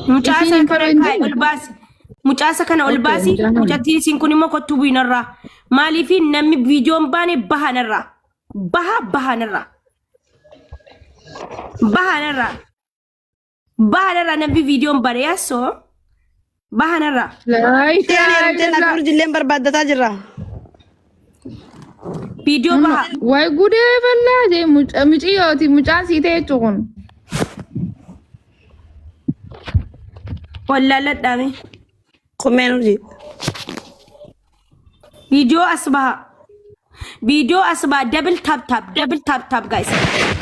Mucaa Isiin isa hin kana faroo hin kaa'e jenne? ol baasi. Mucaa isa kana ol Okay, baasi. mucaa kana. Mucattiin isiin kun immoo kottuu bu'inarraa. Maaliif namni viidiyoon baane bahanarraa. Baha bahanarraa. Bahanarraa. Bahanarraa namni viidiyoon baane yaasoo. Bahanarraa. Laa Isheen ilaaha heerumteen akka illallah. urjilleen barbaaddataa jirra. Viidiyoo baha. Waay gudee ballaa jee mucaa miciyyooti mucaan sii ta'e jechuun kun. Wallaaladhaame. Qummeen urjii. Viidiyoo as baha. Viidiyoo as baha. Double tap tap. Double tap tap guys.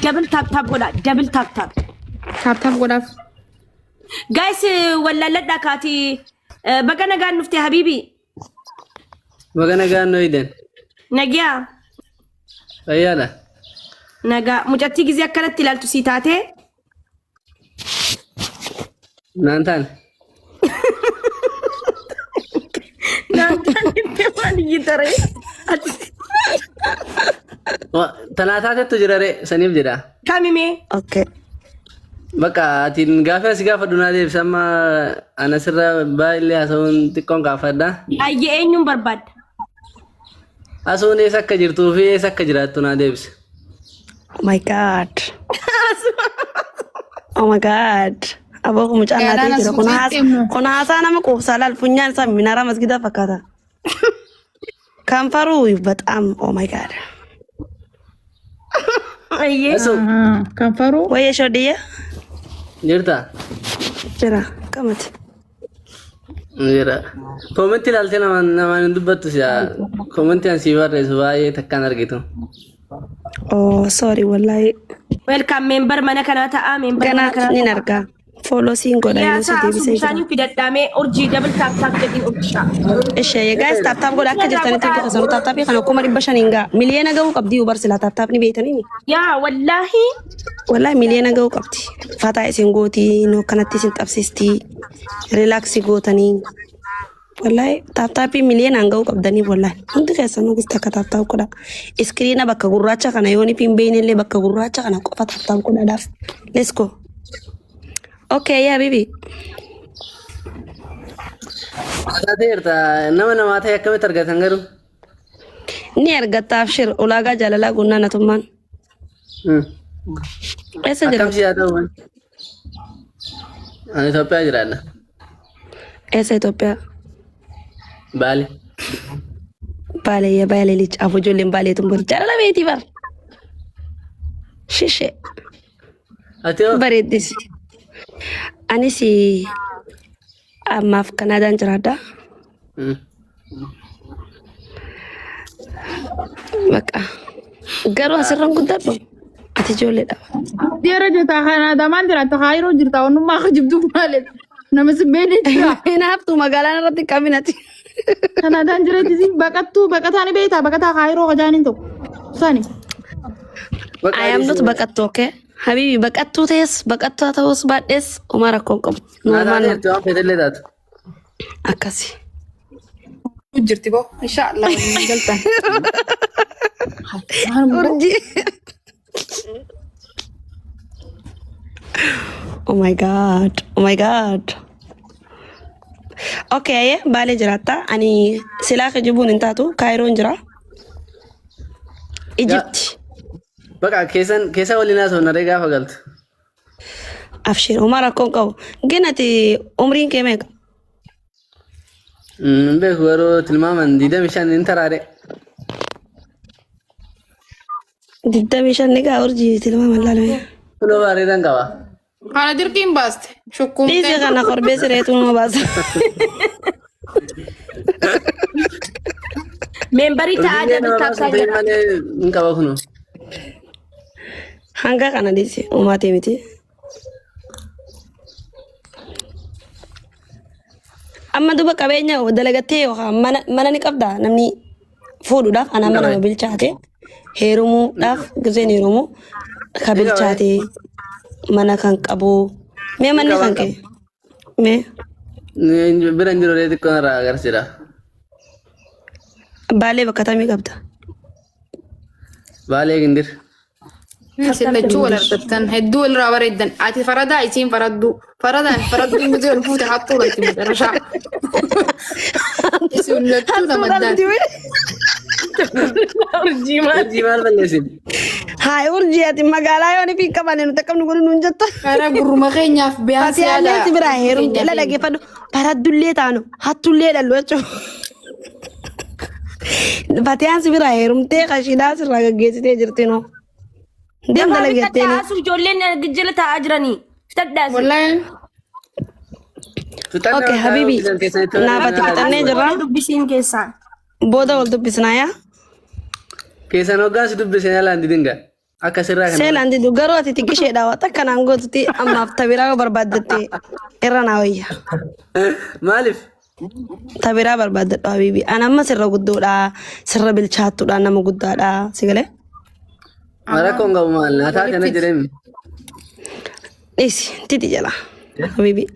Double tap tap godha. Double tap tap. Taap taap godhaaf. Guys wallaaladhaa kaati. Baga nagaan dhufte habiibi. Baga nagaan nu eegdan. Nagiyaa. Fayyaadha. Nagaa. Mucattii gizee akkanatti ilaaltu sii taatee. Naan taane. Naan taane maal iyyita ree? Tanaa taatettu jira ree saniif jedha. Kamimee? Okay. Bakka atiin gaaffii asi gaafadhu naa deebisa amma ana sirra baay'ee haasa'uun xiqqoon gaafadha. Ayyee eenyuun barbaadda? Asuun eessa akka jirtuu fi eessa akka jiraattu naa deebisa. Oh my God. Oh my God. Aboo kun mucaan naa Gaadhaan ta'e jira. as Kun fuuteetti haas- immoo. kun haasaa nama quubsaa laal funyaan isaa minaaraa masgidaa fakkaata. Kanfaruu በጣም oh my God. Ayyee. Asuu Kanfaruu. Wayya shoodiyya jirta? jira kamati. Jira. Koomentii ilaaltee namaan namaan hin dubbattu si'a. Koomentii an sii barreessu baay'ee takkaan argitu. Oh sorry wallahi. Welcome member mana kanaa ta'a member Gana mana kanaa nin ta'a. argaa. Follow siin godha Yaa yoo si ta'a asu deebisee jira. bishaanii fidadhaamee urjii double tap tap jedhiin urjishaa. Ishee guys tap tap godha akka jirtanitti hundi keessanuu tap tapii kana 500,000 ga'a. Miliyoona ga'uu qabdi yoo barsilaa tap tapni beektanii. Yaa wallaahi Wallahi miliyoona ga'uu qabdi. Fataa isin gootii nu akkanatti isin qabsiisti. Relax gootanii. Wallahi tap tapii miliyoonaan ga'uu qabdanii wallahi. Hundi keessanuu gusta akka tap tap godha. Iskiriina bakka gurraacha kana yoo ni hin beekne illee bakka gurraacha kana qofa tap tap godhaadhaaf. Let's go. Okay yaa bibi. Taateerta nama namaa ta'e akkamitti argatan garuu? Ni argatta abshir ulaagaa jaalalaa guunnaa natummaan. Eessa Akkam jiraata? si haa ta'u? Ani Itoophiyaa jiraadha. Eessa Itoophiyaa? Baale. Baalee yaa Baalee licha afoo ijoolleen Baalee tun bar jaalala beetii bar. Shishee Ati hoo? bareeddis. Anis ammaaf Kanaadaan jiraadha. Bakka garuu asirran guddadhu ati ijoolleedha. Dhiira jirta Kanaadaa maal jiraatta Kaayiroo jirta onnummaa akka jibdu maali? Nama si beekne jira. Hinaaftuu magaalaan irratti hin qabin ati. Kanaadaan jireetti si baqattuu baqataa ni beektaa baqataa Kaayiroo kajaaniin tokko. Sani. Bakka I am not baqattuu okay? Habibi baqattuu ta'es baqattuu ta'us baadhees homaa rakkoo hin qabu. Naa Normaal nama. taateerti waan feetellee taatu. Akkasi. Jirti boo. Inshaallah waliin galtan. Urjii. Oh my God. Oh my God. Okay, ayyee Baalee jiraatta. Ani silaa kijibuun hin taatu. Kaayiroon jira. Ijipti. Bakka keessan keessa waliin haasofna ree gaafa galtu. Abshir homaa rakkoon qabu. Gin ati umriin kee meeqa? Hin beeku garuu tilmaaman 25 hin taraare. 25 ni gaa urjii tilmaaman laalame. Kunoo bareedan qaba. Kana dirqiin baaste. Dhiisii Shukkuumtee. kana korbee sireetu nama baasa. Membarii ta'aa Urjiilee double nama tap baasu tap ta'e jedha. malee hin qaba kunoo. Hanga kana dhiisi uumaatii miti. Amma duba qabeenya dalagattee yookaan mana mana ni qabdaa namni fuudhuudhaaf ana amma nama bilchaate heerumuudhaaf gizeen heerumu ka bilchaate mana kan qabu mee manni kan kee mee Bira hin jiru ree xiqqoo irraa agarsiisa. Baalee bakka tamii qabda. Baalee gindir. Isin lachuu wal argattan hedduu walirraa bareeddan. Ati faradaa isiin faradduu. Faradaan faradduun gizee ol fuute hattuu galti macarashaa. Isin lachuu nama addaan. Urjii maal? Urjii maal balleessin? Haay urjii ati magaalaa yoo ni fi qabanne nuti akkam nu godhu nuun jetta. Karaa gurruma keenyaaf biyaan Fatiyaallee si biraa heerumte la dhaggeeffadhu. Faraddullee taanu hattullee dhallu jechuudha. Fatiyaan si biraa heerumtee qashiidhaa sirraa gaggeessitee jirti noo. Deem Dafaa dalagatteeni. fixadhaa asuu ijoolleen jala taa'aa jiranii. Fixadhaa asuu. Wallaahi. Fixannee Okay, waggaa habibi. dubbisan keessanitti Naaf ati waliin fixannee ilaalaa. jirra. Booda dubbisiin keessaa. Booda wal dubbisnaa yaa. Keessan hoggaan si dubbisen alaan didinga. Akka sirraa kana. Seelaan didu garuu ati xiqqisheedha waan takka naan gootuti ammaaf tabiraa yoo barbaaddatte irra naa wayya. Maaliif? Tabiraa barbaaddadhu habibi. Ani amma sirra guddoodha sirra bilchaattudha nama guddaadha si galee. Rakkoon qabu maal? Naa taate na jedhee. Dhiisi titi jala habibi.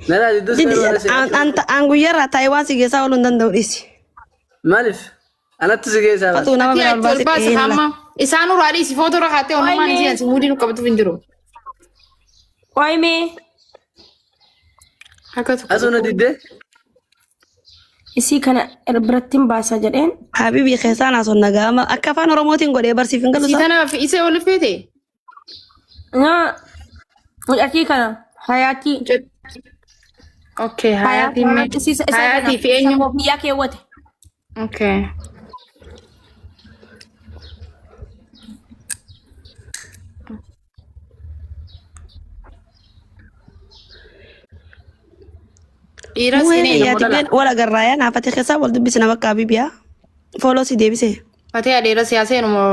Narraa diddus Titi garuu jala ana si. an an guyyaarraa taa'ee waan si geessaa ooluu hin danda'u dhiisi. Maaliif? Anattu si geessaa bara. Fatuu nama Ati biraa ol achi ol baasee baasi dhihee hamma. Isaan uraa dhiisi footoo irra kaatee onumaan isii asi muudii nu qabatuuf hin jiru. Qoyimee Akka tokko. Asuu na diddee? isii kana biratti hin baasa jedheen. Habibi keessaan haasoo nagaa akka afaan Oromootiin godhee barsiif hin galu Isii isaa. tana isa ol feete. Naa mucattii kana hayaatii. Okay, hayaatii mee. Hayaatii fi eenyu? Biyyaa keewwate. Okay. Dhiira Muhee siinee kiyyaati namoota been wal agarraa yaa naafate keessaa wal dubbisna bakka habibiyaa. Fooloo si deebisee. Fatee dhiira siyaasee moo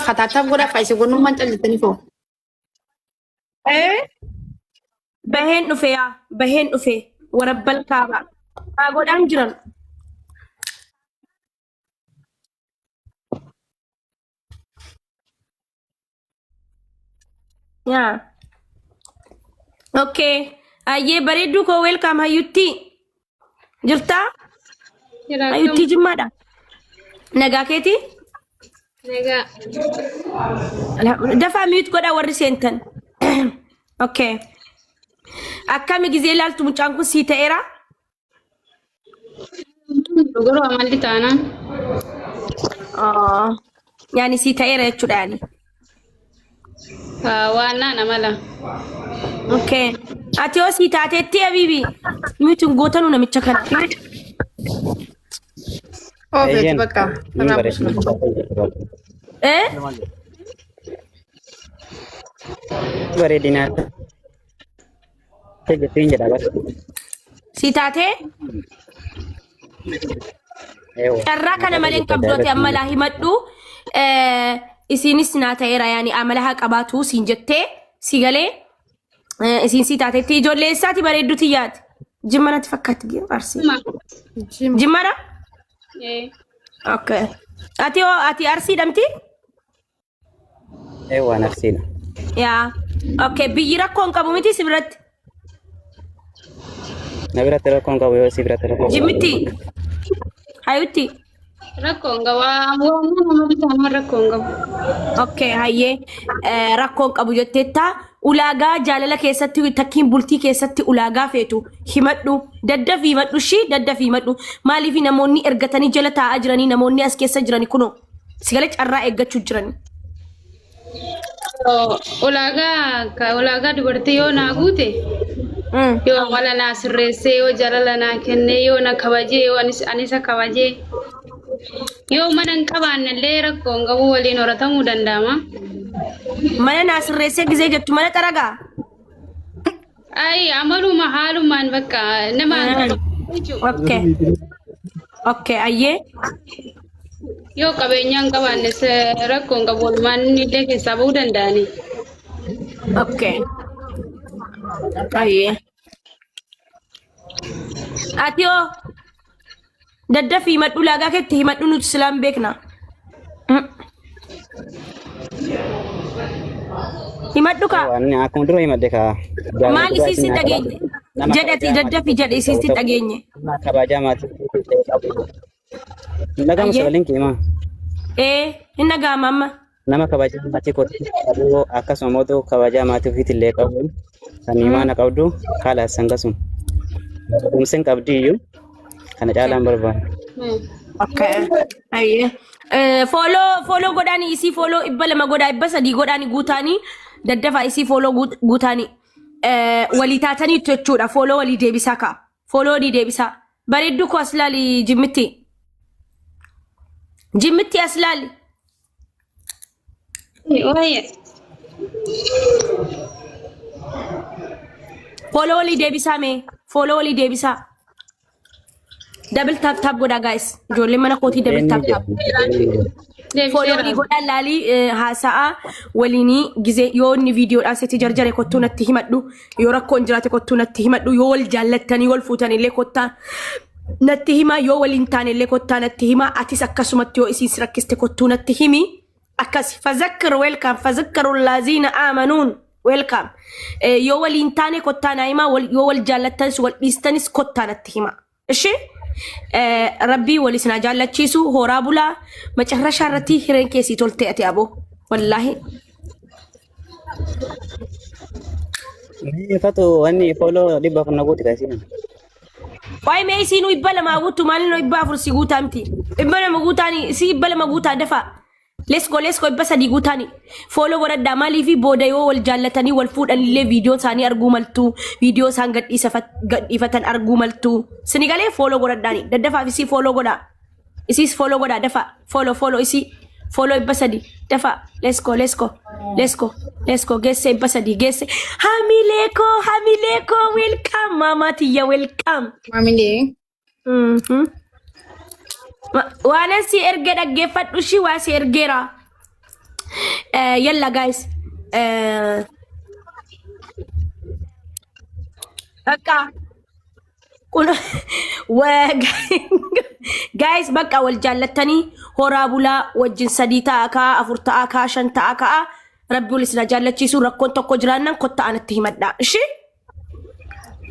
Kataataaf godha faayise gonnummaan callittanii foo. Baheen dhufe yaa baheen dhufe warabbal kaaba. Haa godhaan jiran. Yaa. Okay. Ayyee bareedduu koo welcome hayyutti. Jirtaa? Jira Hayyuttii akkam jimmaadha. Nagaa keetii? nagaa. Dafaa mute godhaa warri seentan. Okay. Akkami gizee ilaaltu mucaan kun sii ta'eera? Garuu amalli taanaan. Ah, Yaani sii ta'eera jechuudha yaani. Waan naan amala. Okay. Ati hoo sii taateetti habiibi. Mute hin gootanuu namicha kana. Oofeeti Eeyyeen. bakka. Ni bareeda. Eh? Bareedina. Jettiin jedha bas. Sii taatee? Eewa. Carraa kana malee hin qabdu ati amma laa himadhu. Eh, Isiinis naa ta'eera yaani amala haa qabaatu siin jettee si galee eh, isiin sii taatetti ijoollee eessaati bareeddu tiyyaati. Jimma natti fakkaatti gee arsii. Jimmadha? Ee. Okay. Ati hoo ati arsii dhamti? Eewa nafsiidha. Yaa. Okay biyyi rakkoo hin qabu miti si biratti. Na biratti rakkoon qabu yoo si biratti rakkoo qabu. Jimmitti. Hayutti. Rakkoo hin qabu. Waan amalli taanaan rakkoo hin qabu. Okay hayyee Eh, rakkoo hin qabu jetteetta ulaagaa jaalala keessatti takkiin bultii keessatti ulaagaa feetu himadhu daddafii himadhu ishii daddafii himadhu maaliif namoonni ergatanii jala taa'aa jiranii namoonni as keessa jiranii kunoo Sigale carraa eeggachuu jirani. Ulaagaa ka ulaagaa dubartii yoo naa guute yoo amala naa sirreessee yoo jaalala naa kennee yoo na kabajee yoo anis anisa kabajee yoo mana hin qabaanne illee rakkoo hin qabu waliin horatamuu danda'ama. Mana naa sirreessee gizee jettu mana xaragaa. Ayi amaluma haalumaan bakka nama jechuudha. Okay. Okay ayyee. Yoo qabeenyaa hin qabaanne rakkoo hin qabu walumaan inni illee keessaa bahuu danda'ani. Okay. Ayyee. Ati hoo daddafii himadhu ulaagaa keetti himadhu nuti silaan beekna. Himadhu kaa. Eewa inni akkuma dura himadhe kaa. Jaalala Maal dhugaa isii isin si naa dhageenye? qabaatu. Nama Jedhati kabajaa daddafi maatii jedhe ofiitii isiitti qabu tokko. dhageenye. Nama kabajaa maatii ofiitii qabu. Hin dhaga'amu Ayyee. sagaleen kee himaa. Ee hin dhaga'ama amma. Nama kabajaa maatii kootii qabu akkasuma immoo kabajaa maatii ofiitillee qabu kan imaana qabdu haala sangasum. Barumsa hin qabdi iyyuu kana caalaan barbaada. Okay. Ayyee. Follow follow godhaanii isii follow 200 godhaa 300 godhaanii guutaanii daddafaa isii follow guutaanii walii taatanii jechuudha. Follow walii deebisaa ka'a. Follow walii deebisaa. Bareedduu koo as laali jimmitti. Jimmitti as laali. Waayee. Follow walii deebisaa mee. Follow walii deebisaa. Double tap tap godhaa guys. Ijoolleen mana kootii double tap tap. Follow walii godhaa laalii haasa'aa waliinii gizee yoo inni viidiyoodhaan sitti jarjare kottuu natti himadhu yoo rakkoon jiraate kottuu natti himadhu yoo wal jaallattanii wal fuutan illee kottaa natti himaa yoo waliin taane illee kottaa natti himaa atis akkasumatti yoo isiin si rakkiste kottuu natti himi akkas fazakkir welcome fazakkaru laaziina aamanuun welcome yoo waliin taane kottaa naa himaa yoo wal jaallattanis wal dhiistanis kottaa natti himaa ishi rabbii wal isin haa jaallachiisu horaa bulaa macarrashaa irratti hireen keessii tolte ati aboo wallaahi. Mee fatu wanni follow 400 na guuti kaasiin. Waa'ee mee isiinuu 200 guutu maal nu 400 si guutaa miti. 200 guutaani si 200 guutaa dafaa. Let's go let's go 300 guutaani. Follow godhadhaa maaliifi booda yoo wal jaallatanii wal fuudhan illee viidiyoo isaanii arguu maltu viidiyoo isaan gadhiifatan arguu maltu. Sini galee follow godhadhaani daddafaaf isii follow godhaa. Isiis follow godhaa dafaa follow follow isii follow 300 dafaa let's go let's go let's go let's go geesse 300 geesse hamilee koo hamilee koo welcome maamaa tiyya welcome. Maamilee. Waan si erge dhaggeeffadhu ishii waa si ergeera. Yalla guys. Bakka. Kun guys bakka wal jaallattanii horaa bulaa wajjin sadii ta'a ka'a afur ta'a ka'a shan ta'a ka'a rabbi wal isin haa jaallachiisu rakkoon tokko jiraannan kotta anatti himadha ishi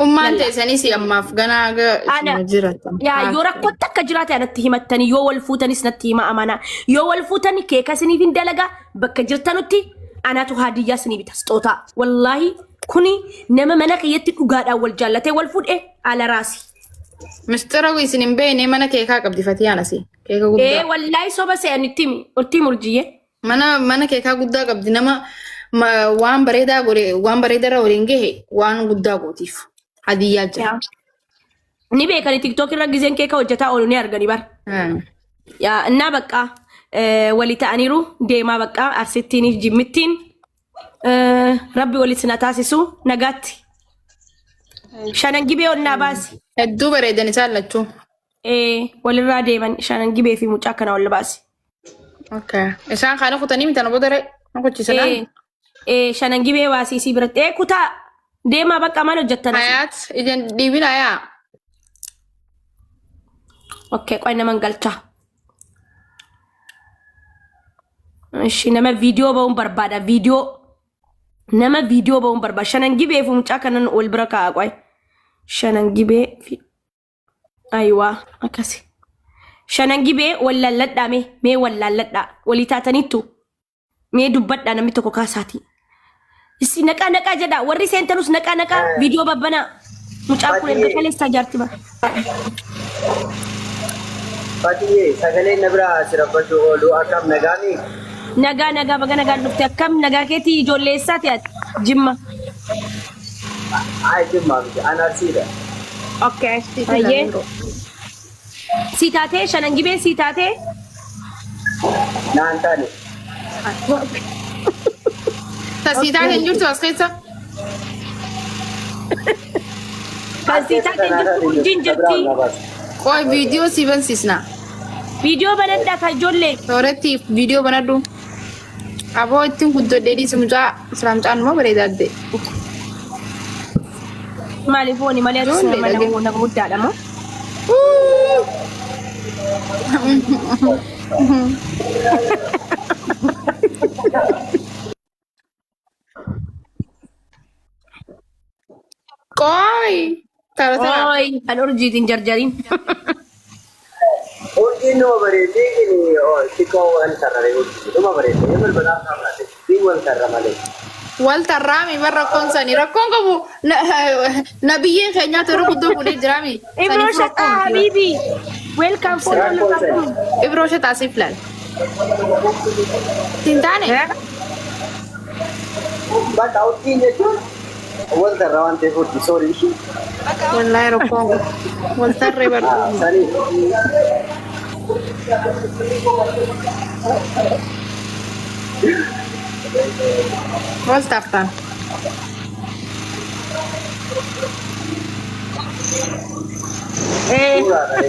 Ummaan Yalla. teessanis ammaaf ganaa aga Ana isuma jiratan. yaa yoo rakkoon takka jiraate anatti himattanii yoo wal fuutanis natti hima amanaa yoo wal fuutani keeka isiniif hin dalagaa bakka jirtanutti anatu haadiyyaa isinii bita sixootaa wallaahi Kuni nama mana kiyyatti dhugaadhaan wal jaallatee wal fuudhe ala raasi. Mistira isin hin beekne mana keekaa qabdi Fatiyaan asii. Keeka Ee guddaa. wallaahi soba se'an itti himi. Itti murjiyye. Mana keekaa guddaa qabdi nama waan bareedaa godhe waan bareedarra waliin gahe waan guddaa gootiif. Hadiyyaa jira. Ni beekani tiktok irra gizeen keeka hojjetaa oolu ni argani bar. Yaa innaa baqqaa walii ta'aniiru deemaa baqqaa arsittiin jimmittiin Rabbi walitti na taasisu nagaatti. Shanan gibee ol naa baasi. Hedduu bareedan isaan lachuu. Walirraa deeman shanan gibee fi mucaa kana ol baasi. Okay. Isaan kana kutanii mitan booda ree. Na kuchiisanaa. Shanan gibee baasii isii biratti. Kutaa deemaa bakka maal hojjettan asii? Hayaat ijaan dhiibin hayaa. Okay, qoy naman galchaa. Ishi nama viidiyoo ba'uun barbaada viidiyoo. Nama viidiyoo ba'uun barbaada. Shanan gibee fi mucaa kanan wal bira kaa'a qoy. Shanan gibee fi ayiwaa akkasi. Shanan gibee wal laalladhaa mee mee wal laalladhaa walii taataniittu mee dubbadhaa namni tokko kaasaatii. Issi naqaa naqaa jedhaa warri seentanus naqaa naqaa viidiyoo babbanaa. Mucaan kun erga kaleessaa jaarti bara. Fatiyee sagaleen na biraa si rabbachuu oolu akkam nagaami? Nagaa nagaa baga nagaan dhufte akkam nagaa keetii ijoollee eessaati ati? Jimma. Ay jimmaa miti an arsiidha. Okay. Hayyee. Sii taatee shanan gibee sii taatee. Naan taane. Tasii taate hin jirtu as keessa. Kan sii taate hin jirtu urjiin jirti. Qoy viidiyoo si bansiisna. Viidiyoo banadhaa kan ijoollee. Sooretti viidiyoo banadhu. Aboo ittiin guddodhee dhiisi mucaa silaa mucaan immoo bareedaa adde. Maaliif fooni malee atis Ijoollee nama dhagee. nama guddaadha moo? Qoy Qoyi. Tara tara. Ooyi kan urjiitiin jarjariin. Urjiin numa bareeddee gini xiqqoo wal tarraree urjii numa bareeddee yoo balbalaa tarraate xiqqoo wal tarra malee. Wal tarraami bar rakkoon sanii rakkoon qabu na biyyeen keenyaatu yeroo guddoo fuudhee jiraami. Ibroo shaxaa habiibi. Welcome follow Rakkoon sanii. Ibroo shaxaa siif laal. Siin taane Bakka urjiin jechuun wal tarra waan ta'eef urjii soorii ishii. Wallaahi rakkoon qabu. Wal tarree bar. Sanii. Wal tartaan. Suuraadha.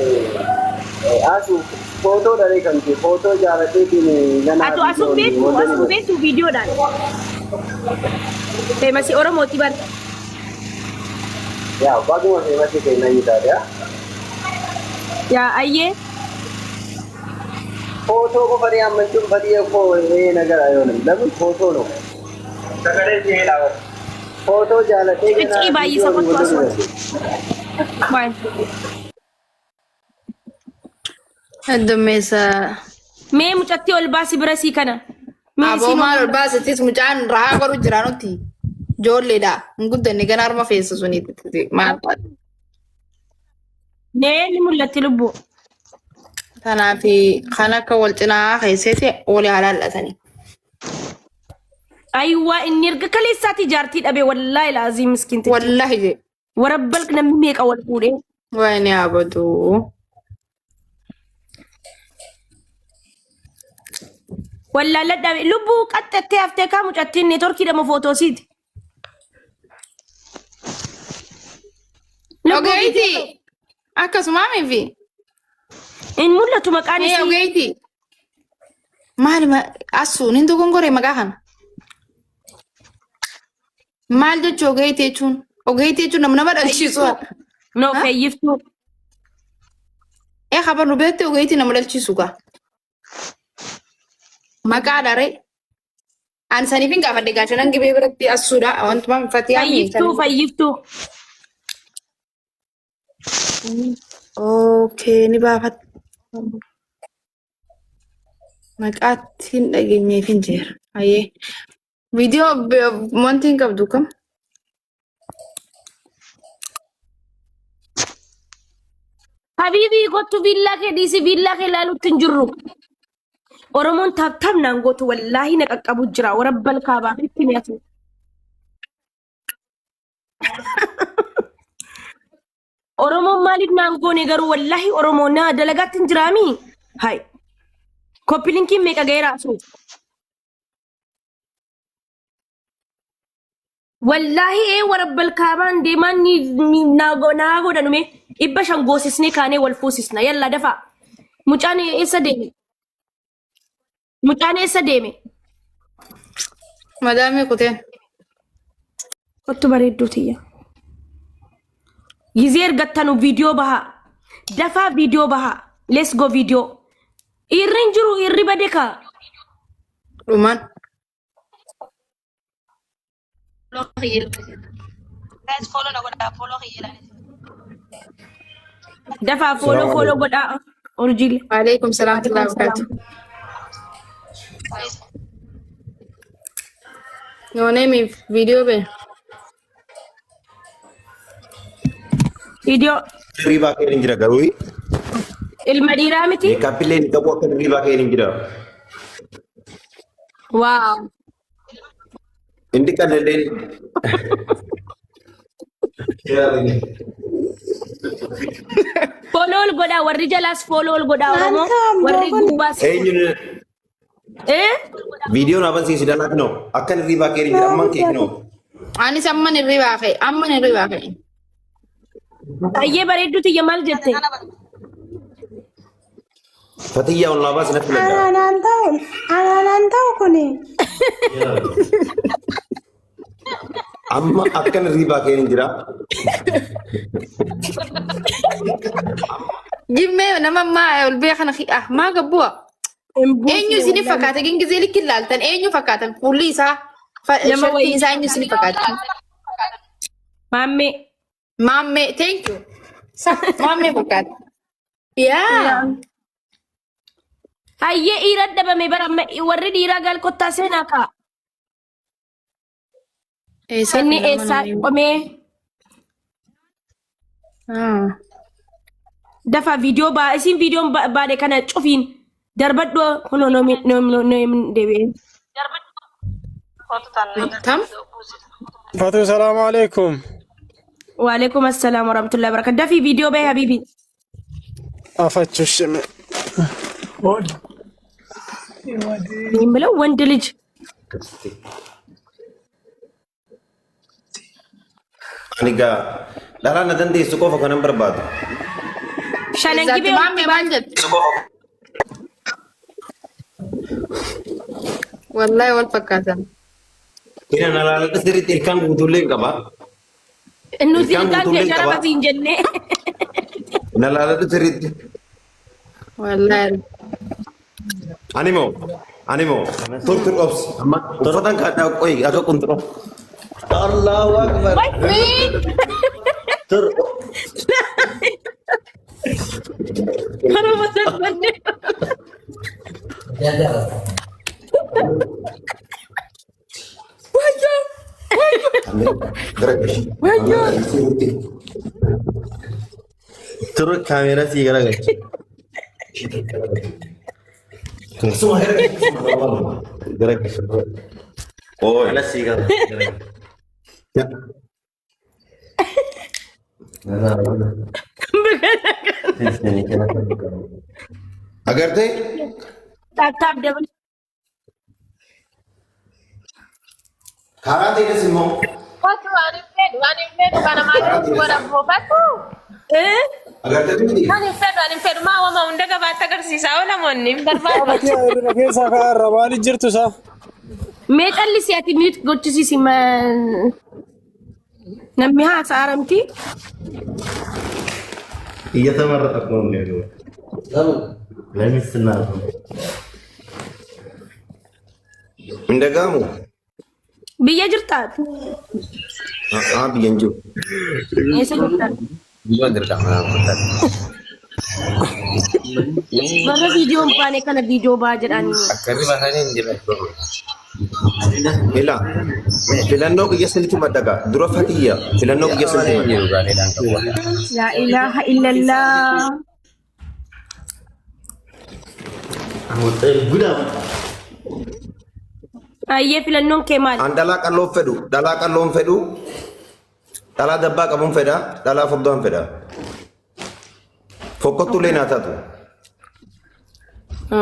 Asu footoo dharee kan kee footoo jaalateetiin ganaa Atu asum beektu asum beektu viidiyoodhaan. Feemasii Oromooti bar. Yaa baguma feemasii keenya taate. Yaa ayyee. Footoo qofa ni ammachuun badii koo ee nagara yoon namni footoo no. Sagalee si dhaabata. Footoo jaalatee Xixiqqii baay'isa kottu asumatti. Maal? Heddummeessa. Mee mucattii ol baasi bira sii kana. Mee Aboo isiin maal ol baasettis mucaan rahaa godhu jira nuti. Ijoolleedha. Hin guddanne gana harma feessa suni. Maal? Mee ni mul'atti lubbuu. Kanaaf kan akka wal cinaa keessatti walii halaallatanii. Ayiwaa inni erga kaleessaati jaartii dhabe wallaahi laazii miskiintichi. Wallaahi jee. Warabbal namni meeqa wal fuudhee. Wayni abaduu. Wallaalladhaa lubbuu qaxxattee haftee kaa mucattiin neetworkii dhama footoosiiti. Lubbuu Ogeeyti. Akkasumaa mifi. hin mul'atu maqaan Ee isii. ogeeyti. Maali asuun hin dogongoree maqaa kana. Maal jechuu ogeeyti jechuun? Ogeeyti jechuun nama dhalchiisu. No fayyiftuu. Ee habar nu beekte ogeeyti nama dhalchiisu gaa. Maqaa dharee. Ani saniif hin gaafadhe gaashanan gibee biratti asuudha. Wantuma fatiyaa Fayyiftuu fayyiftuu. Okay, ni baafadha. Maqaatti hin dhageenyeef hin jira. Ayyee. Viidiyoo wanti hin qabdu kam? Habiibii kottu viillaa kee dhiisi viillaa kee ilaaluutti hin jirru. Oromoon tap tap naan gootu wallaahi na qaqqabu jira warabbal kaabaa itti mi'atu. Oromoon maaliif naan goone garuu wallaahi Oromoon na dalagaatti hin jiraami. Hai. Koppilinkiin meeqa ga'eera asuu? Wallaahi ee warabbal kaabaan deemaan ni ni- naa naa godhanume 500 goosisnee kaanee wal fuusisna yalla dafaa. Mucaan eessa deeme? Mucaan eessa deeme? Madaamii kuteen. Kottu bareedduu tiyya. Gizee ergattanu viidiyoo bahaa. Dafaa viidiyoo bahaa. Let's go viidiyoo. Dhiirri hin jiru dhiirri bade kaa. Dhumaan. Guys, follow na godhaa, follow kiyya ilaali. Dafaa follow follow godhaa. Urjiilee. Waalaikum salaam wa rahmatullahi wa barakatuh. Yoonee mi viidiyoo bee. Viidiyoo Hirribaa kee hin jira garuu ilma dhiiraa miti. meekaappillee hin qabu akka hirribaa kee hin jira. Waaw. Inni qallalleen. Follow ol godhaa warri jalaas follow ol godhaa Oromoo warri gubbaas. Eenyuun Eh? viidiyoon abansiisi danaa kinoo akkan hirribaa kee hin jira amman kee kinoo. Anis amman hirribaa ka'e amman hirribaa ka'e. Ayyee bareedduu tiyya maal jette? Fatiyyaa ol naa baasi natti filadha. Anaan ta'u anaan ta'u kuni. Amma akkan hirribaa kee hin jira. Jimmee nama ammaa ol bee kana ah maa gabbu'a. Eenyu isinif fakkaata gingizee likki ilaaltan eenyu fakkaatan fuulli isaa Nama shakkiin wayii. isaa eenyu isinif fakkaata. Maammee. Maammee, thank you. Sa, maammee fakkaata. Yaa. Hayyee dhiira dhabame bara amma warri dhiiraa gaal kottaa seenaa kaa. Eessaa Inni fi nama eessaa nama qomee Ah. dafa viidiyoo baa isiin viidiyoon baade kana cufiin darbadhu kunoo noomi noomi deebi'ee. Tam? Fatu salaamu alaikum. Waalaikum assalaam warahmatullahi wabarakatuh. Dafii viidiyoo bahe habibi. Afachushime. እኔ የምለው ወንድ ልጅ Ani gaa dhalaa na dandeessu qofa kanan barbaadu. shanan Eessaatti gibee maammee maal jette? Wallahi wal fakkaatan. Ina na laaladha sirriitti ilkaan guutuullee hin qaba. Nuti Ilkaan ilkaan guutuullee kee hin sharaba qaba. siin jennee. Na laaladha sirriitti. Wallahi. Ani moo ani moo tur tur obsi. Amma uffatan kaadhaa qoyi akka qunxuroo. Allahu Akbar. Tur. Kanuma darbanne. Tur kaameeraa sii garagalcha. Garagalcha. Ooy. Ala sii garagalcha. Agartee? Taap taap dabal. Karaa ta'es immoo Fatu ani fedhu ani fedhu kana maaliif godha buufatu? Eh? agartee miti. Ani fedhu ani fedhu maa wama hunda gabaatti agarsiisaa oolamoonni hin barbaadu. Fatii irra keessaa kaa'arra maaliif jirtu isaa? Mee callisi ati mute gochisiisi namni haasa'aa haramti. እየተመረጠ እኮ ነው የሚሄደው። ለሚስትና ነው። Hin dhaga'amu? Biyya jirtaa? Haa biyya hin jiru. Eessa jirtaa? Warra viidiyoon baane kana viidiyoo baa jedhanii. Ila filannoo kiyya sirriitti maddaqa. Dura fatiyya filannoo kiyya sirriitti maddaqa. Laa ilaaha illallah. Ayyee filannoon kee maali? An dhalaa qal'oon fedhu, dhalaa qal'oon fedhu, dhalaa dabbaa qabuun fedha, dhalaa furdaan fedha. Fokkottuullee naa taatu.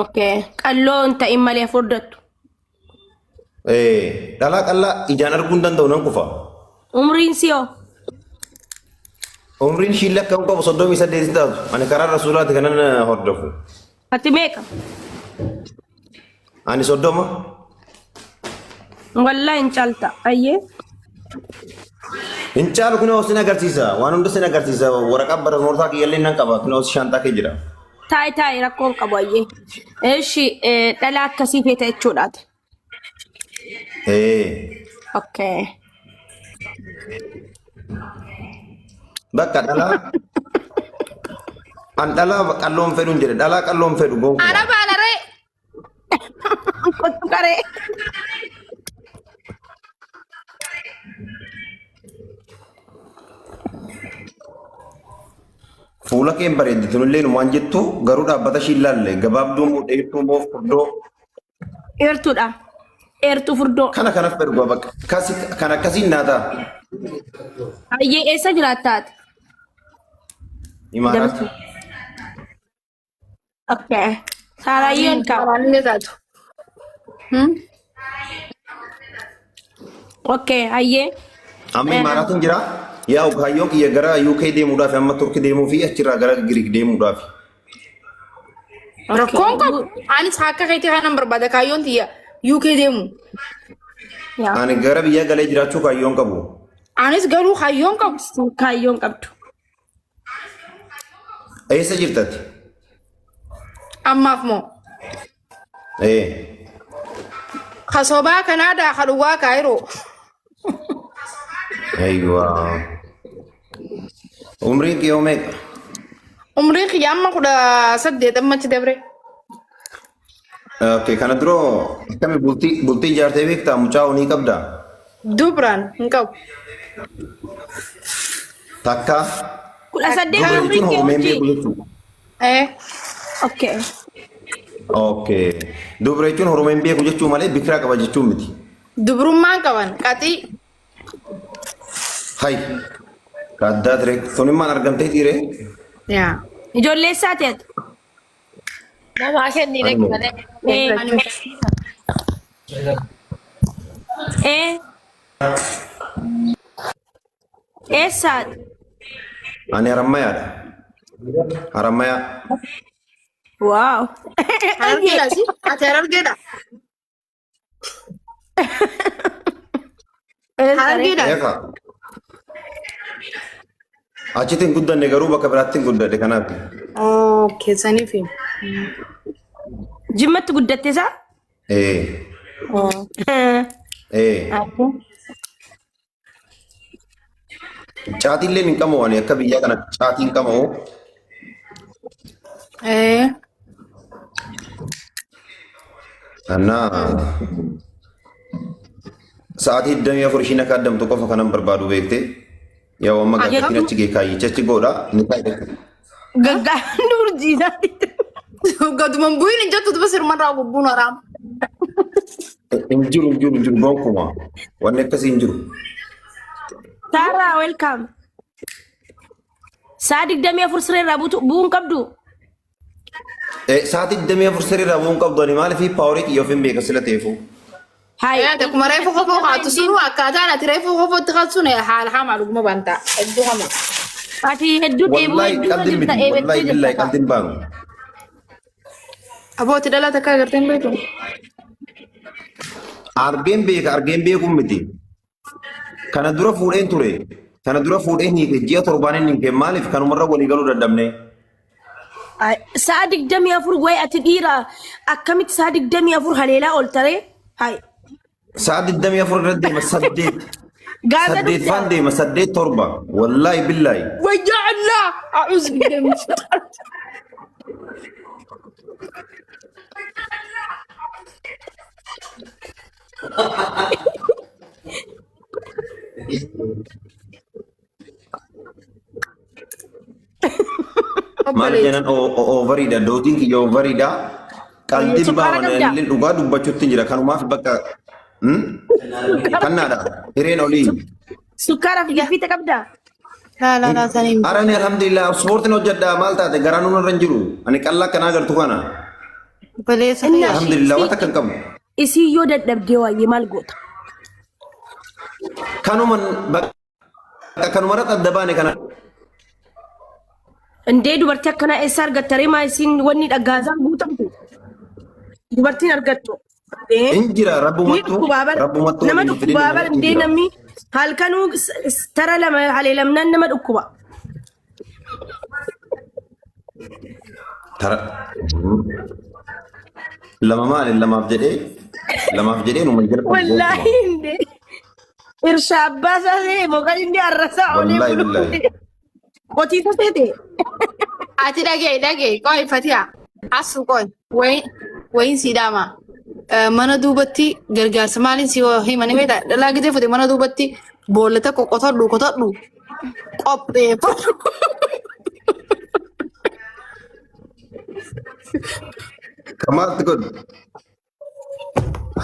Okay. Qalloo hin ta'in malee furdattu. Eh, dhalaa qal'aa ijaan arguu hin danda'u nan kufa. Umriin siyoo? Umriin ishii lakka hin qabu 38 taatu. Ani karaa rasuulaati kanan hordofu. Ati meeqa? Ani 30. Wallahi hin caalta. Ayyee. Hin caalu kunoo sin agarsiisa. Waan hunda sin agarsiisa. Waraqaa barnootaa kiyyallee nan qaba. Kunoo shaantaa kee jira. Taa'i taa'i rakkoon qabu ayyee. Eshi dhala akkasii feeta jechuudhaati. Ee. Okay. Bakka dhalaa. An dhalaa qalloon fedhu hin jedhe. Dhalaa qalloon fedhu gonkumaa. Araba alaree. Kottu qaree. Fuula kee hin bareeddi tunillee waan jettu garuu dhaabbata ishii ilaalle gabaabduu moo dheertuu moo furdoo Dheertuudha. Dheertuu furdoo. kana kanaaf fedhu gaa bakka kasi kan akkasiin naa ta'a. Ayyee eessa jiraattaati? Imaaraat. Dabarsu. Okay. Saaraayyeen qaba. Karaan taatu. Okay ayyee. Amma Imaaraatiin jira. Yaa kaayyoon kiyya gara UK deemuudhaaf amma Turkii deemuu fi achirraa gara Giriik deemuudhaaf. Rakkoon qabu. Anis akka keetii kanan barbaada kaayyoon tiyya UK deemu. Yaa. Ani gara biyya galee jiraachuu kaayyoon qabu. Anis garuu kaayyoon qabu. Kaayyoon qabdu. Eessa jirtati? Ammaaf moo. Ee. Kasobaa Kanaadaa ka dhugaa Kaayiroo. Ayiwaa. Umriin kee hoo meeqa? Umriin kiyya amma 18 ammatti dabre. Okay, kana dura akkami bultii ijaartee beektaa? Mucaa onii qabdaa? Dubraan hin qabu. Takka 18 dubra umriin jechuun kee hormeen urjii. beeku jechuudha. Eh. Okay. Okay. Dubra jechuun hormeen beeku jechuu malee bikiraa qaba jechuun miti. Dubrummaan qaban qaxii. Hay. Addaa ture. Sunimmaan argamtee dhiiree? Yaa. Ijoollee isaa ta'e. Namaa kennii dhaqi malee. Eh. Eh. Eessa? Ani harammayaadha. Harammayaa. Wow. Harargeedha si? Ati harargeedha? Harargeedha? Eegaa. Achitti hin guddanne garuu bakka biraatti hin guddadhe kanaaf. Okay, saniif. Jimmatti guddatte isaa? Ee. Ee. Caatiillee hin qabu ani akka biyyaa kana caatii hin qabu. Ee. Annaa sa'aatii 24 ishiin akka addamtu qofa kanan barbaadu beekte. Yaa amma gaaffiin achi gee kaayyicha achi godha ni kaayyicha. Gaggaafni urjiidhaa. Gaduma hin bu'in hin jettu duba sirumarraa gubbuun haraam. Hin jiru hin jiru hin jiru gonkumaa wanni akkasii hin jiru. Saaraa welcome. Sa'a 24 siree irraa bu'uu hin qabdu. Sa'aatii 24 siree irraa bu'uu hin qabdu ani maaliif paaworii kiyya ofiin beeka sila ta'eefu. Hayi. Akkuma reefu kofoo kaatu sunu akkaataan ati reefu kofootti kaatu sun haala hamaa dhuguma bantaa. Hedduu hamaa. Ati hedduu dheebuu Wallaahi hedduu qaldiin jirta miti eebettee wallaahi billaahi jirta. qaldiin baanu. Abooti dhalaa takka agartee hin beektu. Argeen beeka argeen beekuun miti. Kana dura fuudheen ture. Kana dura fuudheen hiike ji'a torbaan inni hiike maaliif kanumarra walii galuu dadhabne. Sa'a 24 wayi ati dhiira akkamitti sa'a 24 haleelaa ooltaree? Hayi. Sa'a 24 irra deema saddeet. Gaaza Saddeet dhugdaa. faan deema saddeet torba. Wallaahi billaahi. Wayyaa Allah! A'uuzu billahi min shaitaan. Maal jedhan oovariidha. Dootiin kiyya oovariidha. Qaldiin Sukkaara baana qabdaa? illee dhugaa dubbachuutti jira. Kanumaaf bakka kannaadha. Hireen olii. Sukkaara fi gaffiita qabdaa? Laa laa laa saniin. Arani alhamdulillah ispoortiin hojjedha maal taate garaan nurra hin jiru. Ani qallaa akkanaa agartu kana. Obboleessa Inni kiyya. Alhamdulillah waan takka hin qabu. Isii yoo dadhabdee waayee maal goota? Kanuma bakka kanumarratti adda baane kana. Indee dubartii akkanaa eessa argatta ree maa isiin wanni dhaggaazaan guutamtu? Dubartiin argattu. Indee Hin jira ni rabbumattu dhukkubaa bara rabbumattu nama waliin hin fidin dhukkubaa bara malee hin indee jira. namni halkanuu tara lama haleelamnaan nama dhukkuba. Tara lama maali lamaaf jedhee numa jalqabu Wallaahi gonkumaa. indee irsha abbaa isaa ta'e boqan inni arrasaa olee Wallaahi bulu. billaahi. Qotiisa seete. Ati dhagee dhagee qoy fatiha asu qoy wayin wayin sii dhaama. Mana duubatti gargaarsa maaliin si himanii beektaa dhalaa gitee fute mana duubatti boolla tokko qotadhu qotadhu qopheeffadhu. Kamaatti godhu.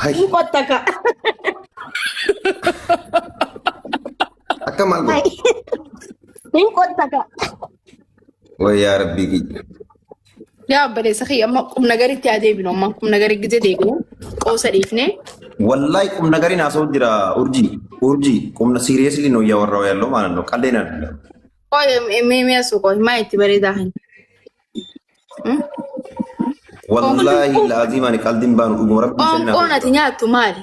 Hay Hin qotta ka. akka maal godhu? Hin qotta ka. Wayyaa rabbii kiyya. Yaa obboleessa kiyya amma qubna garitti haa deebinu amma qubna garii gizee deebinu qoosa dhiifne. Wallahi qubna gariin haasa'u jira urjii urjii qubna seriously ነው እያወራው ያለው ማለት ነው። ቀልዴን አይደለም። Qoy mee mee asuu qoy maa itti bareedaa hin. Wallahi laaziim ani qaldiin baanu dhuguma rabbii sennaa Qoonqoon ati nyaattu maali?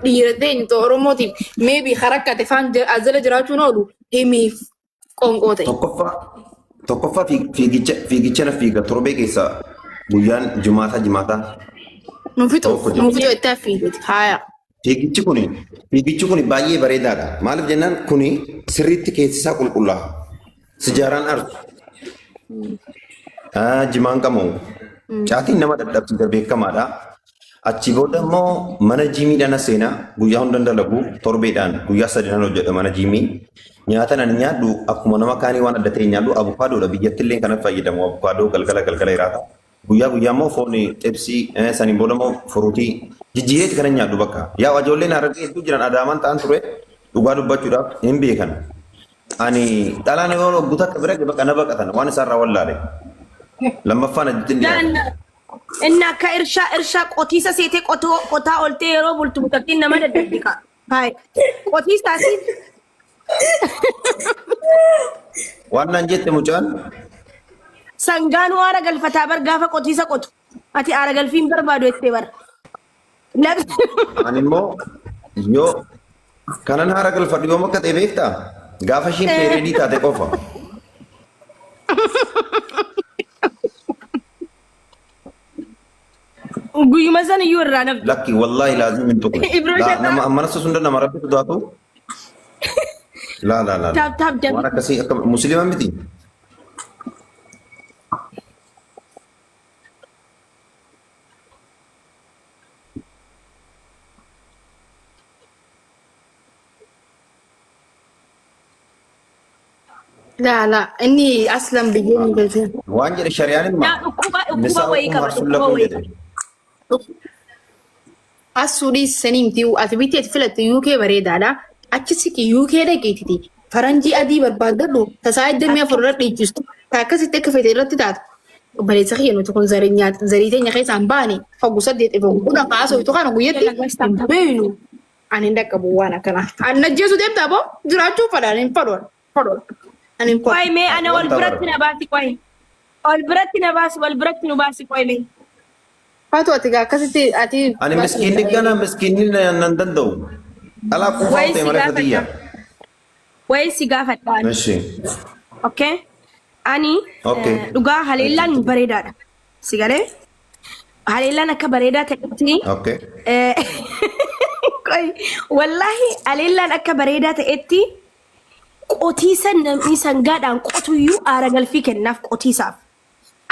Dhiira teenyu Oromootiif meebii harakkate faan azala jiraachuun oolu himiif qoonqoo ta'e. Tokkoffaa tokkoffaa fiigicha na fiiga torbee keessa guyyaan jimaataa jimaataa Nu fixuuf tokko nu jira. fixuu itti hafiifiti haaya. Fiigichi kuni baay'ee bareedaadha. Maaliif jennaan kuni sirriitti keessi isaa qulqullaa'a. Sijaaraan arsu. Jimaan qabu. Caatiin nama dadhabsiisa beekamaadha. Achi booda immoo mana jiimiidhaan as seenaa guyyaa hundan dalagu torbeedhaan guyyaa sadinan hojjedha mana jiimii. Nyaata nan nyaadhu akkuma nama kaanii waan adda ta'e nyaadhu avokaadoodha biyyatti illee kanan fayyadamu avokaadoo galgala galgala hiraata. Guyyaa guyyaa immoo foon xibsii saniin booda immoo furuutii jijjiireeti kanan nyaadhu bakka. Yaa ijoolleen harargee hedduu jiran adaamaan ta'an ture dhugaa dubbachuudhaaf hin beekan. Ani dhalaan yoo hoggu takka bira bakka na baqatan waan isaarraa wallaale. Lammaffaan achitti hin dhiyaatan. Inni akka irshaa irshaa qotiisa seetee qotoo qotaa oltee yeroo bultu mucattiin nama dadhabdi kaa. Hayi qotiisaa si Waan naan jette mucaan sangaanuu aara galfataa bar gaafa qotiisa qotu. Ati aara galfiin barbaadu jettee bara. Ani immoo yoo kanan haara galfadhu yoom akka ta'e beektaa? Gaafa ishiin peereedii taate qofa. Guyyuma san iyyuu irraa naftu. Lakki wallaahi laazim hin tuqne. Ibroo Laa shataa. nama mana sunda nama rabbi sodaatu. Laa laa laa. Taap taap Waan dabi. akkasii akka musliima miti. Laa laa inni aslan biyyeen hin galchee. Waan jedhe shari'aan hima. Naa dhukkuba dhukkuba Nisaa wayii hukum qaba harsun dhukkuba lakum wayii jedhe. qaba. Asuu dhiisanii miti ati bitti ati filatte UK bareedaadha. Achi siqi UK dhaqiititi. Faranjii adii barbaaddadhu tasaa 24 irra dhiichistu. Ta akkasitti akka fete irratti taatu. Obboleessa kiyya nuti kun zarii nyaata zarii teenya keessaa hin baane hoggu saddeet ifa kudha kaasoo itu kana guyyatti hin beeynu. Ani hin dhaqqabu waan akkanaa. Ani najjeesu deemtaa boo jiraachuu fadha ani hin fadhu. Fadhu. Ani hin fadhu. Qoy mee ana wal Wanta biratti bara. na baasi qoy. Wal biratti na baasi wal biratti nu baasi qoy mee. Faatu ati gaa akkasitti ati. Ani miskiinni gana miskiinni nan danda'u. Dhalaa quufaa Wayi ta'e si malee fatiyya. gaafadha. Wayi si gaafadha ani. Eshi. Okay. Ani Okay. dhugaa haleellaan bareedaadha. Si galee? Haleellaan akka bareedaa ta'etti Okay. qoy wallaahi haleellaan akka bareedaa ta'etti qotiisa namni sangaadhaan qotuyyuu aara galfii kennaaf qotiisaaf.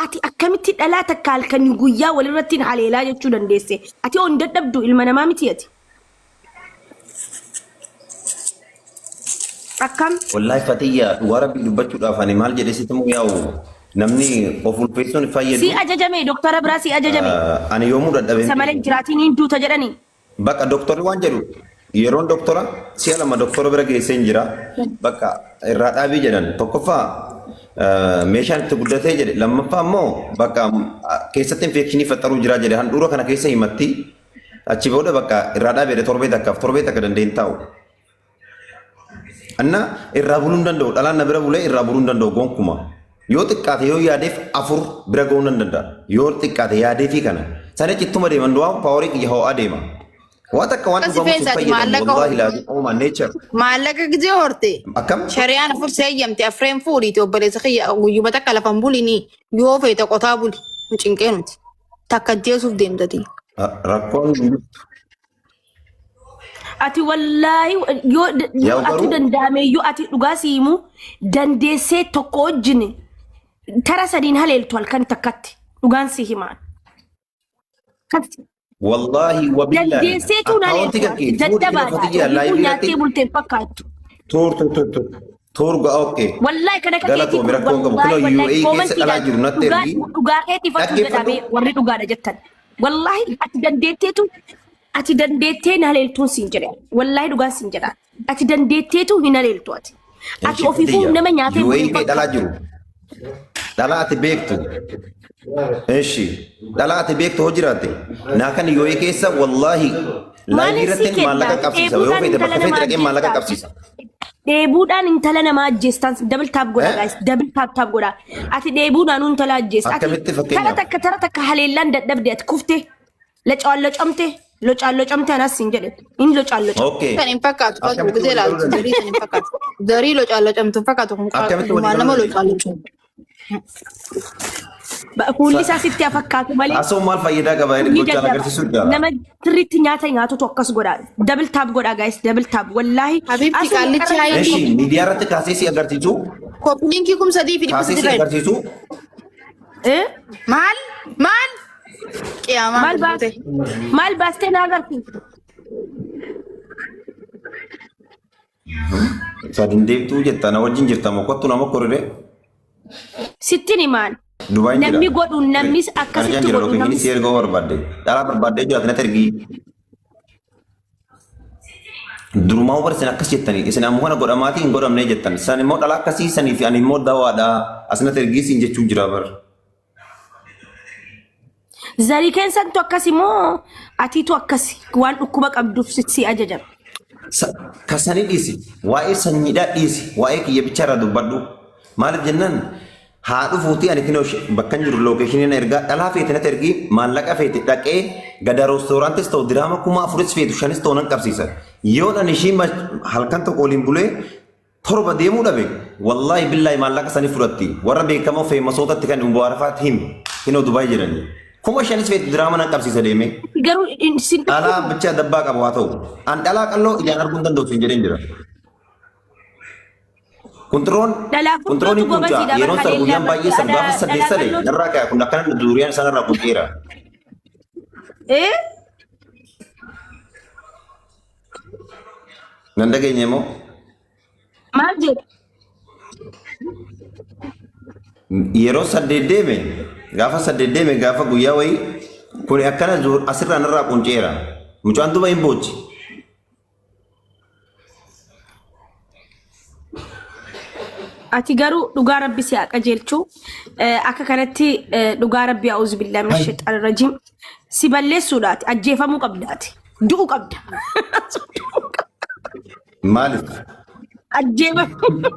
Ati akkamitti dhalaa takka halkan guyyaa walirratti haleelaa jechuu dandeesse? Ati on dadhabdu ilma namaa miti ati. Akkam? Wallaahi fatiyya dhugaa rabbii dubbachuudhaaf ani maal jedhee sitti immoo yaa'u namni of ulfeessuun hin fayyadu. Si ajajame doktara biraa si ajajame. Ani yoomuu dadhabee Isa malee hin jiraatiin hin duuta jedhanii. Bakka doktorri waan jedhu yeroon doktora si'a lama doktora bira geessee hin jira. Bakka irraa dhaabii jedhan tokkoffaa meeshaan itti guddatee jedhe lammaffaa immoo bakka keessatti infekshinii faxaruu jira jedhe handhuura kana keessa himatti achi booda bakka irraa dhaabii jedhe torbee takkaaf torbee takka dandeenye taa'u. Anna irraa buluu hin danda'u. Dhalaan na bira bulee irraa buluu hin danda'u gonkuma. Yoo xiqqaate yoo yaadeef afur bira ga'uu nan danda'a. Yoo xiqqaate yaadeefii kana. Sana cittuma deeman du'aa paaworii kiyya ho'aa deema. Waa takka waan Akkasi dhugamu sin feensaati fayyadamu. maallaqa Wallaahi laazim oomaa nature. Maallaqa gizee horte. Akkam? Shari'aan afur seeyyamte afreen fuudhiiti obboleessa kiyya guyyuma takka lafan bulini yoo feete qotaa buli hin cinqee nuti. Takka ajjeesuuf deemtati. Rakkoon hin jirtu. Ati wallaahi yoo yoo Yaa atu garuu danda'ame yoo ati dhugaa si himu dandeessee tokko wajjin tara sadiin haleeltu halkan takkatti dhugaan si himaan. Wallaahi wabillaahi Dandeesseetu hin akkaawuntii haleeltu kan kee fuudhi kina dadhabaadha. fatiyyaa Ofiifuu laayivii nyaattee irratti bulteen fakkaattu. tuur tuur tuur tuur tuur ga'a okkee. Wallaahi kan akka keetii Galatoomi kun rakkoon qabu. wallaahi Kunoo wallaahi UAE keessa dhalaa koomantiidhaan jiru natti dhugaa ergi. dhugaa keetiif atuu Dhaggeeffadhu. jedhame warri dhugaadha jettan. Wallaahi ati dandeetteetu ati dandeettee hin haleeltuun siin jedhe. Wallaahi dhugaan siin jedha. Ati dandeetteetu hin haleeltu ati. Ati Eshi ofiifuu fatiyya nama nyaatee UAE bulu kee dhalaa fakkaata. jiru. Dhalaa ati beektu. Eshi dhalaa ati beektu hoo jiraate. Naa kan UAE keessa wallaahi laayivii Maaliin sii irratti kenna? maallaqa qabsiisa. Yoo Dheebuudhaan feete intala bakka feete namaa dhaqee maallaqa ajjeestaa. qabsiisa. Dheebuudhaan intala namaa ajjeestaan double tap godha Eh? guys double tap tap godha. Ati dheebuudhaan intala ajjeesta. Ati Akkamitti tara fakkeenyaaf? takka tara takka haleellaan dadhabde ati kufte locaalocamte locaalocamte anas siin jedhe in locaalocamte. Okay. Kan hin fakkaatu faatu Akkamitti gizee walii galuu ilaaltu dandeenya? zarii san hin fakkaatu. Zarii locaalocamtu hin fakkaatu kun Akkamitti walii dhugumaan galuu nama dandeenya? locaalocamtu. Fuulli isaa sitti haa fakkaatu malee Haasawuun maal faayidaa qaba? ni Gochaan dadhaba. agarsiisuu jaala. Nama sirriitti nyaata nyaatutu akkas godha. Double tap godha guys double tap wallaahi. Habibti Asuma qaallichi qarra haayee Eshi miidiyaa irratti kaasee si agarsiisu. Copy linkii kum sadii fi dhibba Kaasee sadii si irra. agarsiisu. Eh? Maal? Maal? Qiyaamaa Maal baas guute. maal baastee na agarsiifta? Sadin deemtuu jetta na wajjin jirta moo kottu nama korire. Sittin himaan. Dubaay jira. Namni godhu namnis Arjaan akkasitti jira godhu lookeeshinii namnis si ergoo barbaadde. Dhalaa barbaaddee jiraate natti ergii. Durumaa bara isin akkas jettanii isin ammoo kana godhamaatii hin godhamnee jettan. San immoo dhalaa akkasii sanii fi ani immoo dawaadha asinatti ergii siin jechuu jira bar. Zarii keessantu akkasi moo atiitu akkasi waan dhukkuba qabduuf si ajajame. Kasanii dhiisi waa'ee sanyiidhaa dhiisi waa'ee kiyya bicha irraa dubbadhu. Maaliif jennaan haa dhufuutii ani kinoo bakka hin jiru lookeeshinii na ergaa dhalaa feete natti ergii maallaqa feete dhaqee gada roostooraantis ta'u diraama 4000s feetu shanis ta'u nan qabsiisa. Yoon ani ishii halkan tokko waliin bulee torba deemuu dhabe wallaahi billaahi maallaqa sanii fudhatti warra beekamoo feemasootatti kan Umbu Arafaatti himi kinoo Dubaay jedhanii 5000s feetu diraama nan qabsiisa deemee. Garuu sin Dhalaa dhukkubu. bicha dabbaa qabu haa ta'u. An dhalaa qalloo ijaan arguu hin danda'u siin jedheen jira. Kuntiroon Dhalaa kuntiroon furdootu hin kunca gobasiidha yeroon bar sana guyyaan haleellaa baay'ee san gaafa dhalaa saddeet dhalaa sale qallootu. narraa ka'e kun akkana duuriyaan isaan irraa kunceera. Eh? Nan dhageenye immoo Maal jedha? yeroo saddeet deeme gaafa saddeet deeme gaafa guyyaa wayii kun akkana asirraa narraa qunceera. Mucaan duba hin boochi. Ati garuu dhugaa rabbi si haa qajeelchu. Akka kanatti dhugaa rabbi a'uuzu billaahi mina shayxaani rajiim. Si balleessuudhaati ajjeefamuu qabdaati. Du'uu qabda. Maaliif? Ajjeefamuu.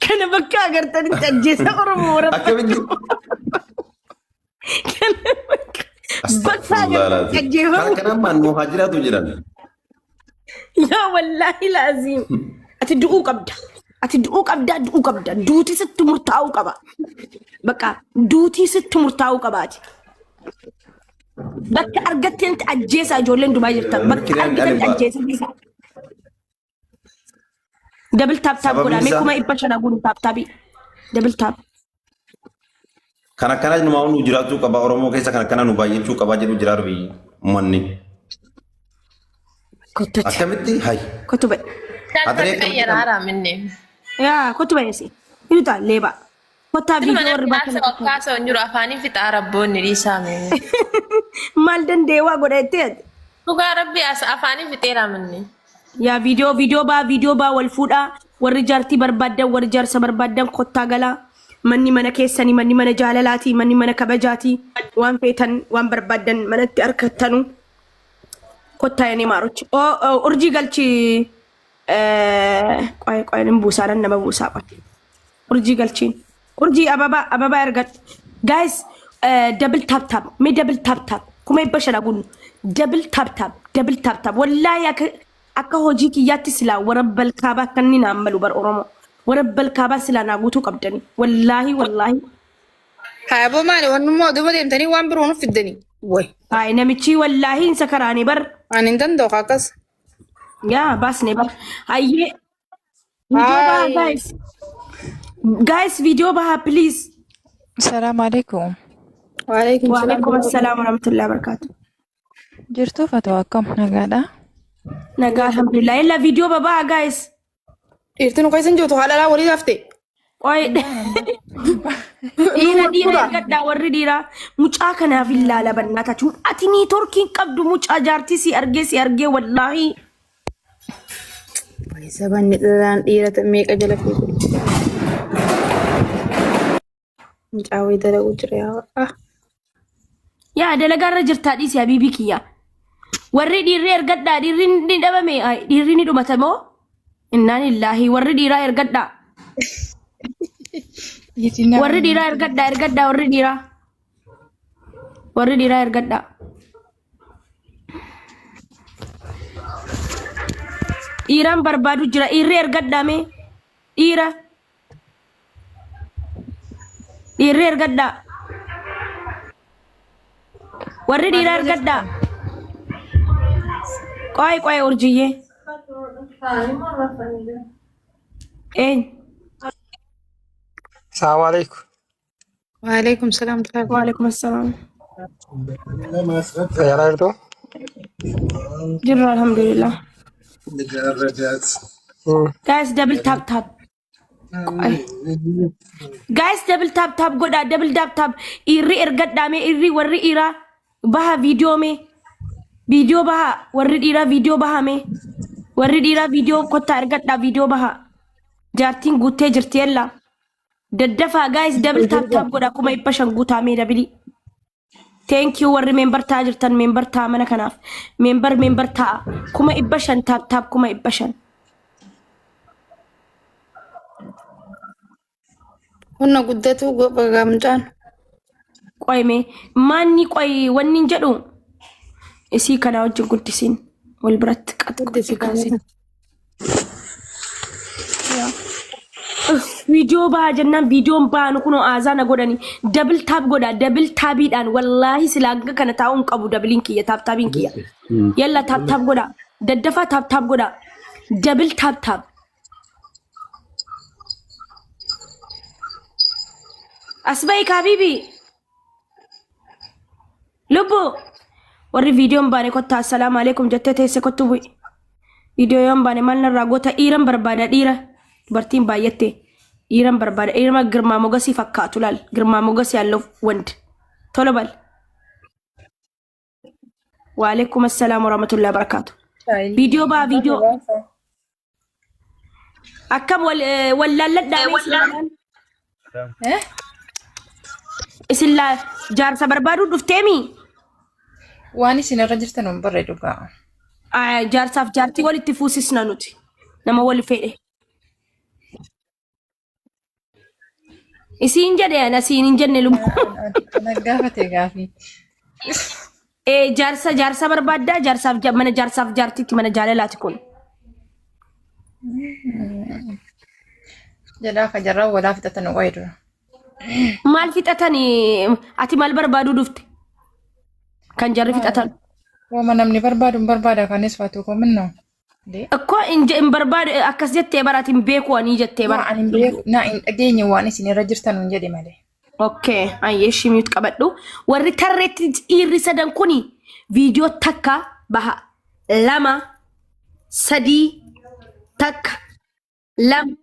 Kana bakka agartanitti ajjeesa Oromoo warra Akkamitti? Kana bakka bakka Astaghfirullah agartanitti alazim. Kana ajjeefamuu. kana ammaan nuu haa jiraatu jedhan. Yaa wallaahi laaziim. Ati du'uu qabda. Ati du'uu qabda, du'uu qabda. Duutii sitti murtaa'uu qaba. Bakka duutii sitti murtaa'uu qabaati. Bakka argatteetti ajjeesaa ijoolleen Dubaay jirtan. Bakka Kiraan argitanitti dhalli ajjeesaa. Double tap tap Sababni godhaa. Mee isaa 500,000 guutu tap tapii. Double tap. kan akkanaa numaa nu jiraachuu qaba Oromoo keessa kan akkanaa nu baay'achuu qaba jedhu jira biyyi uummanni. Kottuti. Akkamitti hay. Kottu ba'e. Atiree akkamitti Qayyara haraam inni. Yaa kottu ba'e si. Inni ta'a leebaa. Kottaa Silma viidiyoo warri namni bakkana haasa'u akka haasa'u hin jiru afaanii fixaa rabboonni dhiisaa mee. Maal danda'e waa godha jettee ati? Dhugaa rabbi as afaanii fixeera minni. Yaa viidiyoo viidiyoo baa viidiyoo baa wal fuudhaa warri jaartii barbaaddan warri jaarsa barbaaddan kottaa galaa manni mana keessanii manni mana jaalalaati manni mana kabajaati waan feetan waan barbaaddan manatti argattanu kottaa yenee maarochi. Urjii galchi qoy qoy nin buusaa nan nama buusaa qoy. Urjii galchiin. Urjii ababaa ababaa ergadhu. Guys double tap tap mee double tap tap 500,000 hagunnu double tap tap double tap tap wallaahi akka akka hojii kiyyaatti silaa warabbal kaabaa akka inni naan malu bar Oromoo warabbal kaabaa silaa naa guutuu qabdanii wallaahi wallaahi. Haa aboo maali wannummaa oduma deemtanii waan biroo nuuf fiddanii. Way. Hayi namichi wallaahi hin sakaraane bar. Ani hin danda'u akkas. Yaa baasne bar. Hayyee Video baha Hi. guys. Guys video baha please. Salaam alaikum. Waalaikum Wa salaam. alaikum assalam wa rahmatullahi wa barakatuh. Jirtuu fatoo akkam nagaadha? Nagaa alhamdulillah. Yalla video babaha guys. Dhiirti nu keessa hin jirtu haadha alaa walii hafte. Qoy dhiira dhiira ergadhaa warri dhiiraa mucaa kanaaf hin laalabannaa taatu. Ati niitoorkii hin qabdu mucaa jaartii si argee si argee wallaahi. Sabanni dhalaan dhiira meeqa jala fiigu. Mucaa wayii dalagu jira yaa ah. Yaa dalagaa irra jirtaa dhiisi habiibii kiyya. Warri dhiirri ergadhaa dhiirri ni dhabame ay, dhiirri ni dhumata moo? Innaan illaahi warri dhiiraa ergadhaa. Warri dhiiraa ergadhaa ergadhaa warri dhiiraa. Warri dhiiraa ergadhaa. Dhiiraan barbaadu jira dhiirri ergadhaa mee dhiira. Dhiirri ergadhaa. Warri dhiiraa ergadhaa. Qoy qoy urjiyyee. Eenyu? Salaamu alaikum. Waalaikum salaam. Waalaikum assalaam. Fayyaa jirtu? Jirra alhamdulillah. Guys, double tap tap. Qoy. Guys, double tap tap godhaa, double tap tap. Dhiirri ergadhaa mee, dhiirri warri dhiiraa baha viidiyoo mee. Viidiyoo baha, warri dhiiraa viidiyoo baha mee. Warri dhiiraa viidiyoo kottaa ergadhaa, viidiyoo baha. Jaartiin guuttee jirti yellaa. Daddafaa guys, double tap tap godhaa, 500,000 guutaa mee double. Thank you warri member ta'aa jirtan, member ta'aa mana kanaaf. Member member ta'a. 500,000 tap tap, 500,000. Humna guddatu gamcaan. Qoy mee maanni, qoy wanni hin jedhu, isii kanaa wajjin guddisiin wal biratti qax Guddisi godhi kaasin. Viidiyoo bahaa jennaan viidiyoon baanu kunoo aazaa na godhani. Double tap godha, double tapiidhaan. Wallaahi silaa hanga kana taa'uu hin qabu doubleiin kiyya, tap tapiin kiyya. Yalla, tap tap godha. Daddafaa tap tap godha. Double tap tap. As bahi kaabiibii. Lubbu warri viidiyoon baane kottaa. Assalaamu alaikum jettee teesse, kottu bu'i. Viidiyoo yoon baane maal narraa goota? Dhiiran barbaada, dhiira. Dubartiin baay'atte, dhiiran barbaada, dhiira girmaa mogasii fakkaatu. Laal, girmaa mogasii ያለው ወንድ ቶሎ በል። Waalaikum assalaam warahmatullahi wabarakatuh. Viidiyoo baa, viidiyoo. Akkam wal wallaalladhaa mee isin lamaan? Isin laa jaarsa barbaaduu dhufteemi? Waan isin irra jirtan hin barre dhugaa. Jaarsaaf jaartii walitti fuusisna nuti. Nama wal fedhe. Isiin jedhe, ana siin hin jenne lubu. Ana gaafate gaafii. Jaarsa jaarsa barbaaddaa, jaarsaaf mana jaarsaaf jaartiitti, mana jaalalaati kun. Jedhaa ka jarraa walaa fixatan wayi dura. Maal fixatanii? Ati maal barbaaduu dhufte? Kan jarri fixatan. Wama namni barbaadu hin barbaada kanis fatuu kominnoo. Akkoo hin barbaadu akkas jettee bara, ati hin beeku anii jettee bara. Ani hin beeku, na hin dhageenye, waan isin irra jirtan hin jedhe malee. Okay, ayyee shimiit qabadhu. Warri tarreetti dhiirri sadan kuni viidiyoo takka baha. Lama, sadii, takka, lama.